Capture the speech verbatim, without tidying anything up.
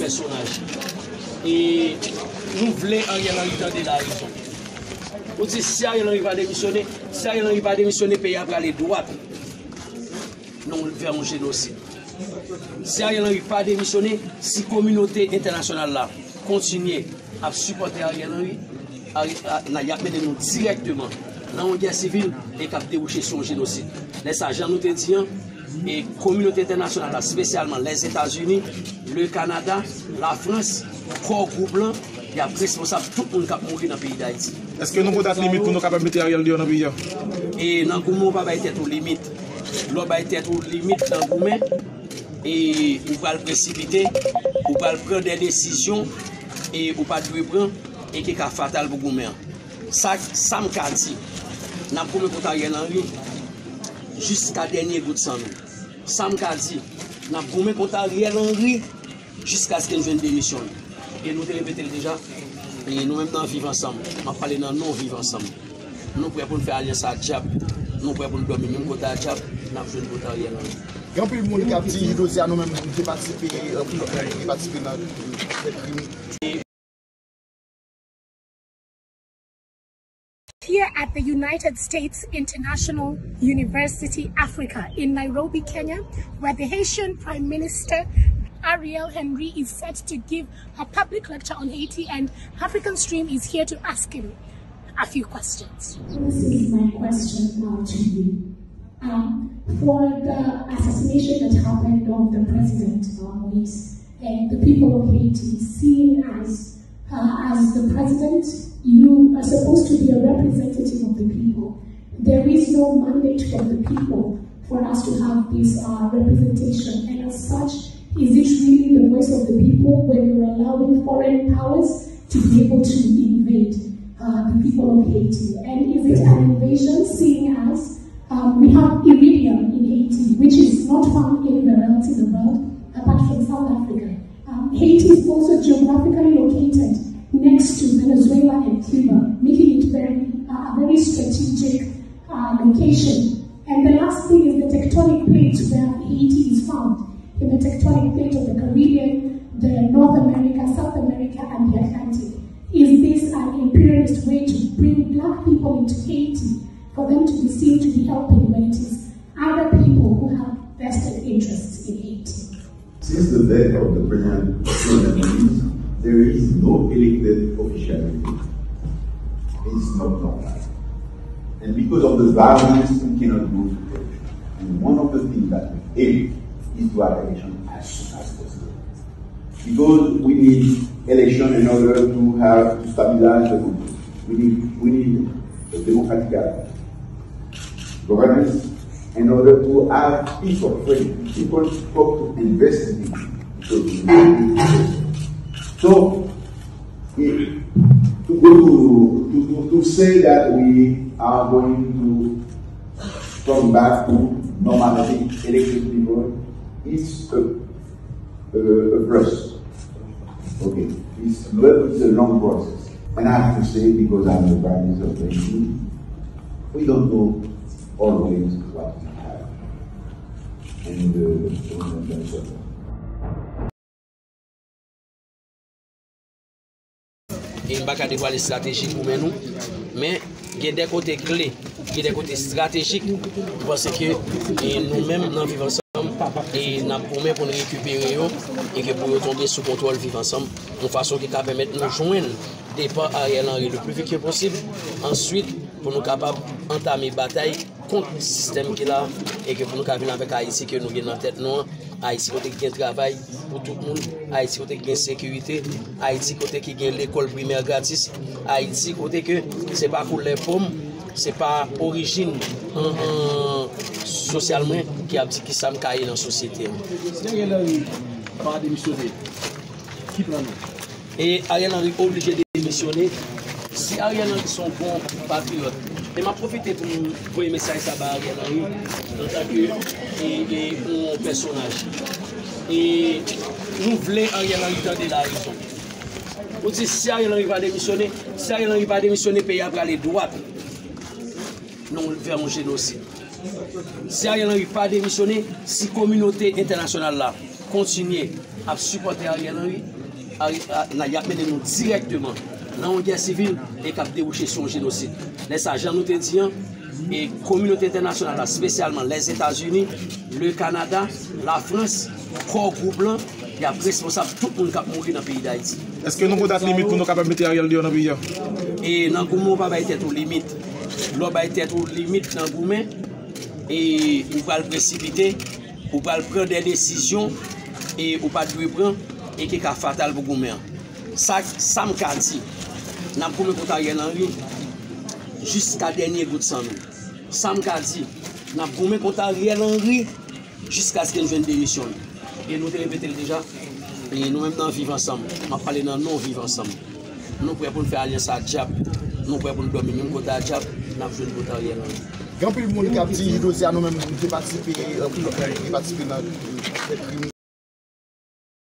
pèsonaj. E nou vle Ariel Henry tande larezon. Nou di si Ariel Henry pa demisyone, si Ariel Henry pa demisyone, peyi a prale dwat nan, vè yon jenosid. Si Ariel Henry pa demisyone, si kominote entènasyonal la kontinye ap sipòte Ariel Henry, Ari- a- nan, y ap mennen nou dirèkteman nan yon gè sivil e k ap debouche sou yon jenosid. Lè sa, jan nou te di an, e kominote entènasyonal la, espesyalman Lèzetazini, le Kanada, Lafrans, Core Group lan, y ap responsab tout moun k ap mouri nan peyi Dayiti. Èske nou gen dat limit pou nou kapab mete Ariel deyò nan peyi a? E nan goumen, ou pa bay tèt ou limit. Lè w bay tèt ou limit nan goumen, e ou pral presipite, ou pral pran de desizyon e ou pa t dwe pran, e ki ka fatal pou goumen an. Sa, sa m ka di, n ap goumen kont Ariel Henry jiska dènye gout san nou. Sa m ka di, n ap goumen kont Ariel Henry jiskaske n jwenn demisyon l. E nou te repete l deja, e nou menm nan Viv Ansanm, m ap pale nan non Viv Ansanm. Nou prè pou n fè alyans ak dyab, nou prè pou n dòmi menm kote ak dyab, n ap jwenn kont Ariel Henry. Gen anpil moun k ap di, jodi a, nou menm, nou te patisipe, anpil lòt moun te patisipe nan krim. Here at the United States International University Africa in Nairobi, Kenya, where the Haitian Prime Minister Ariel Henry is set to give a public lecture on Haiti, and African Stream is here to ask him a few questions. This is my question now to you. Um, for the assassination that happened of the president, uh, Moïse, and the people of Haiti, seeing as, uh, as the president, you are supposed to be a representative of the people. There is no mandate from the people for us to have this, uh, representation. And as such, is it really the voice of the people when you're allowing foreign powers to be able to invade, uh, the people of Haiti? And is it an invasion, seeing as, um, we have iridium in Haiti, which is not found anywhere else in the world apart from South Africa? Um, Haiti is also geographically located next to Venezuela and Cuba, making it very, uh, a very strategic, uh, location. And the last thing is the tectonic plate where Haiti is found, in the tectonic plate of the Caribbean, the North America, South America, and the Atlantic. Is this an imperialist way to bring black people into Haiti for them to be seen to be helping when it is other people who have vested interests in Haiti? Since the death of the President, there is no elected official in Haiti. It's not normal. And because of the violence, we cannot go to election. And one of the things that we aim is to have election as soon as possible. Because we need election in order to have, to stabilize the country. We need, we need a democratic governance in order to have peace of brain. People stop to invest in it. So, so, eh, to go to, to, to, to say that we are going to come back to normality, elected people, it's a, a, a process. Okay, it's, it's a long process. And I have to say, because I'm the Prime Minister of Haiti, we don't know always what we have. And, uh, E m pa ka devwale estrateji goumen nou, men gen de kote kle, gen de kote estratejik, m panse ke, e, nou menm nan Viv Ansanm, e, n ap goumen pou n rekipere yo, e ke pou yo tonbe sou kontwòl Viv Ansanm, yon fason ki ka pèmèt nou jwenn depa Ariel Henry le plus vite que possible. Answit, pou nou kapab antame batay kont sistèm ki la, e ke pou nou ka vin avèk Ayiti ke nou gen nan tèt nou an, Ayiti kote ki gen travay pou tout moun, Ayiti kote ki gen sekirite, Ayiti kote ki gen lekòl primè gratis, Ayiti kote ke se pa koulè po m, se pa orijin, an, an, sosyal mwen ki ap di kisa m ka ye nan sosyete an. Si Ariel Henry pa demisyone, ki plan nou? E Ariel Henry oblije demisyone. Si Ariel Henry se yon bon patriyòt, e m ap pwofite pou m voye mesaj sa ba Ariel Henry, antanke, e, e, yon pèsonaj. E nou vle Ariel Henry tande larezon. Nou di si Ariel Henry pa demisyone, si Ariel Henry pa demisyone, peyi a prale dwat nan, vè yon jenosid. Si Ariel Henry pa demisyone, si kominote entènasyonal la kontinye ap sipòte Ariel Henry, Ari- a- na- y ap mennen nou dirèkteman nan yon gè sivil e k ap debouche sou yon jenosid. Lè sa, jan nou te di an, e kominote entènasyonal la, espesyalman Lèzetazini, le Kanada, Lafrans, Core Group lan, y ap responsab tout moun k ap mouri nan peyi Dayiti. Èske nou gon dat limit pou nou kapab mete Ariel deyò nan peyi a? E nan goumen, ou pa bay tèt ou limit. Lè w bay tèt ou limit nan goumen, e ou pral presipite, ou pral pran de desizyon e ou pa t dwe pran e ki ka fatal pou goumen an. Sa, sa m ka di, n ap goumen kont Ariel Henry jiska dènye gout san nou. Sa m ka di, n ap goumen kont Ariel Henry jiskaske n jwenn demisyon l. E nou te repete l deja, e nou menm nan Viv Ansanm, m ap pale nan non Viv Ansanm. Nou prè pou n fè alyans ak dyab, nou prè pou n dòmi menm kote ak dyab, n ap jwenn kont Ariel Henry. Gen anpil moun k ap di, jodi a, nou menm, nou te patisipe, euh, nou te patisipe nan, euh, fè krim.